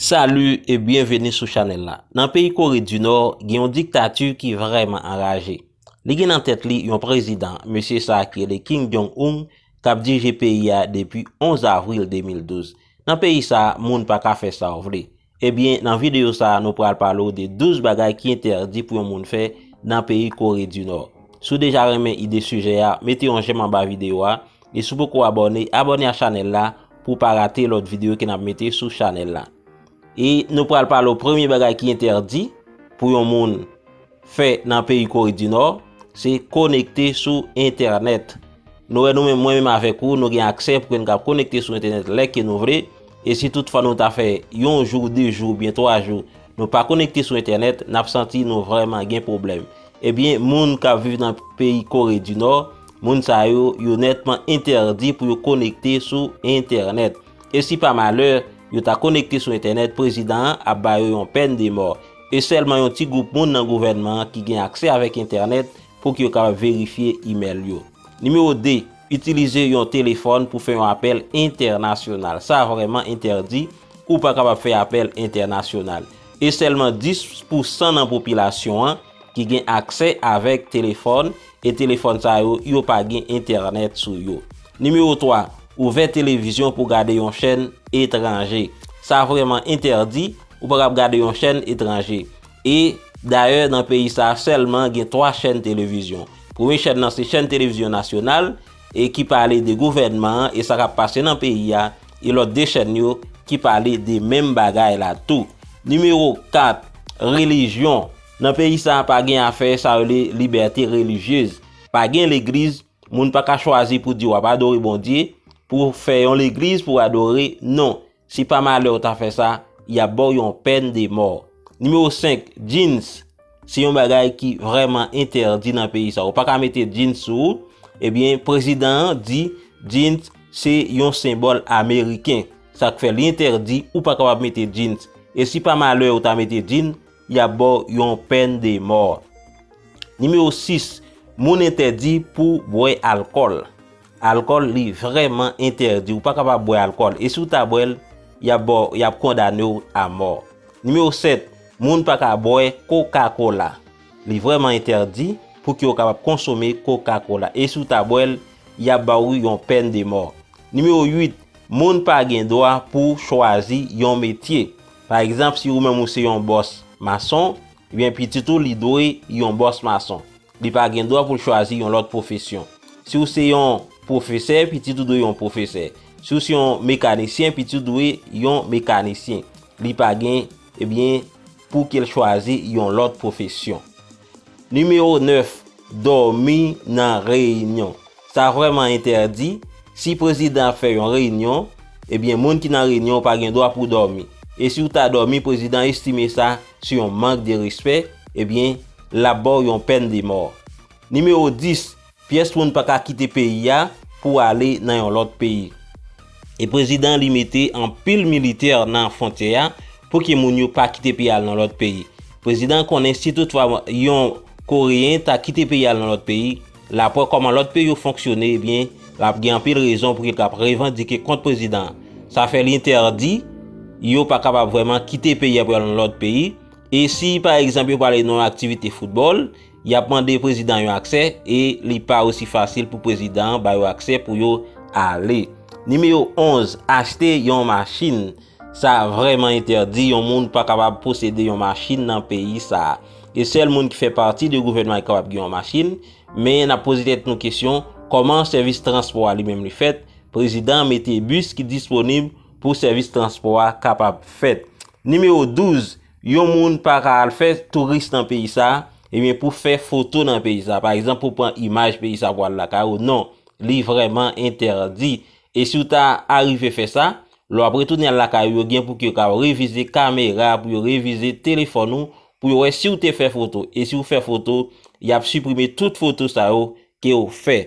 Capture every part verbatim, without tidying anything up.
Salut e byenveni sou chanèl la. Nan peyi Kore di Nò, gen yon diktati ki vrèman anraje. Li gen nan tèt li yon prezidan, mesye sa a ki rele Kim Jong-un, k ap dirije peyi a depi onz avril de mil douz. Nan peyi sa a, moun pa ka fè sa w vle. Ebyen, nan videyo sa a, nou pral pale w de douz bagay ki entèdi pou yon moun fè nan peyi Kore di Nò. Si w deja renmen ide sijè a, mete yon jèm anba videyo a, e si w poko abòne, abòne a chanèl la pou w pa rate lòt videyo ke n ap mete sou chanèl la. E nou pral pale w premye bagay ki entèdi pou yon moun fè nan peyi Kore di Nò, se konekte sou entènèt. Nou wè nou menm, mwen menm avèk ou, nou gen aksè pou ke n kab konekte sou entènèt lè ke nou vle. E si toutfwa nou ta fè yon jou, de jou, oubyen twa jou, nou pa konekte sou entènèt, n ap santi nou vrèman gen pwoblèm. Ebyen, moun k ap viv nan peyi Kore di Nò, moun sa yo, yo nètman entèdi pou yo konekte sou entènèt. E si pa malè, yo ta konekte sou entènèt, prezidan an ap ba yo yon pèn de mò. E sèlman yon ti gwoup moun nan gouvènman an ki gen aksè avèk entènèt pou ke yo kapab verifye imèl yo. Nimewo de, itilize yon telefòn pou fè yon apèl entènasyonal. Sa vrèman entèdi, ou pa kapab fè apèl entènasyonal. E sèlman dis pou san nan popilasyon an ki gen aksè avèk telefòn, e telefòn sa yo, yo pa gen entènèt sou yo. Nimewo twa, ouvè televizyon pou gade yon chèn etranje. Sa vrèman entèdi, ou pa kab gade yon chèn etranje. E dayè, nan peyi sa a, sèlman gen twa chèn televizyon. Premye chèn nan se chèn televizyon nasyonal, e ki pale de gouvènman an e sa k ap pase nan peyi a, e lòt de chèn yo ki pale de menm bagay la tou. Nimewo kat, relijyon. Nan peyi sa a, pa gen afè sa yo rele libète relijyez. Pa gen legliz, moun pa ka chwazi pou di w ap adore Bondye, pou fè yon legliz pou adore, non. Si pa malè w ta fè sa, y ap ba w yon pèn de mò. Nimewo senk, jeans. Se yon bagay ki vrèman entèdi nan peyi sa. Ou pa ka mete jeans sou ou. Ebyen, prezidan an di jeans se yon senbòl ameriken. Sa k fè li entèdi, ou pa kapab mete jeans. E si pa malè ou ta mete jeans, y ap ba w yon pèn de mò. Nimewo sis, moun entèdi pou bwè alkòl. Alkòl, li vrèman entèdi. Ou pa kapab bwè alkòl. E si w ta bwè l, y ap ba w, y ap kondane w a mò. Nimewo sèt, moun pa ka bwè Coca-Cola. Li vrèman entèdi pou ke w kapab konsome Coca-Cola. E si w ta bwè l, y ap ba w yon pèn de mò. Nimewo uit, moun pa gen dwa pou chwazi yon metye. Pa egzanp, si ou menm ou se yon bòs mason, ebyen pitit ou li dwe yon bòs mason. Li pa gen dwa pou l chwazi yon lòt pwofesyon. Si w se yon pwofesè, pitit ou dwe yon pwofesè. Si w se yon mekanisyen, pitit ou dwe yon mekanisyen. Li pa gen, ebyen, pou ke l chwazi yon lòt pwofesyon. Nimewo nèf, dòmi nan reyinyon. Sa vrèman entèdi. Si prezidan ap fè yon reyinyon, ebyen, moun ki nan reyinyon pa gen dwa pou dòmi. E si w ta dòmi, prezidan estime sa se yon mank de respè, ebyen, l ap ba w yon pèn de mò. Nimewo dis, pyès moun pa ka kite peyi a pou ale nan yon lòt peyi. E prezidan li mete anpil militè nan fwontyè a pou ke moun yo pa kite peyi al nan lòt peyi. Prezidan konnen si toutfwa yon Koreyen ta kite peyi al nan lòt peyi, l ap wè kòman lòt peyi yo fonksyone, ebyen, l ap gen anpil rezon pou ke l ap revandike kont prezidan an. Sa fè li entèdi, yo pa kapab vrèman kite peyi a pou y al nan lòt peyi. E si, pa egzanp, yo prale nan yon aktivite foutbòl, y ap mande prezidan yo aksè e li pa osi fasil pou prezidan an ba yo aksè pou yo ale. Nimewo onz, achte yon machin. Sa vrèman entèdi, yon moun pa kapab posede yon machin nan peyi sa a. E sèl moun ki fè pati de gouvènman ki kapab gen yon machin, men n ap poze tèt nou kesyon, kòman sèvis transpò a li menm li fèt? Prezidan an mete bis ki disponib pou sèvis transpò a kapab fèt. Nimewo douz, yon moun pa ka al fè touris nan peyi sa a, ebyen, pou fè foto nan peyi sa a. Pa egzanp, pou pran imaj peyi sa a pou al lakay ou, non, li vrèman entèdi. E si w ta arive fè sa, lè w ap retounen al lakay ou, yo gen pou ke yo ka revize kamera, pou yo revize telefòn ou, pou yo wè si w te fè foto. E si w fè foto, y ap siprime tout foto sa yo ke w fè.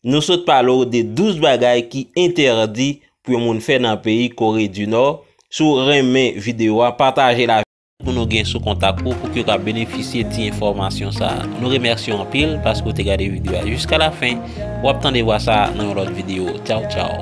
Nou sot pale w de douz bagay ki entèdi pou yon moun fè nan peyi Kore di Nò. Si w renmen videyo a, pataje l avèk moun ou gen sou kontak ou pou ke yo ka benefisye ti enfòmasyon sa a. Nou remèsye w anpil paske w te gade videyo a jiska lafen. W ap tande vwa sa a nan yon lòt videyo. Tchaw, tchaw.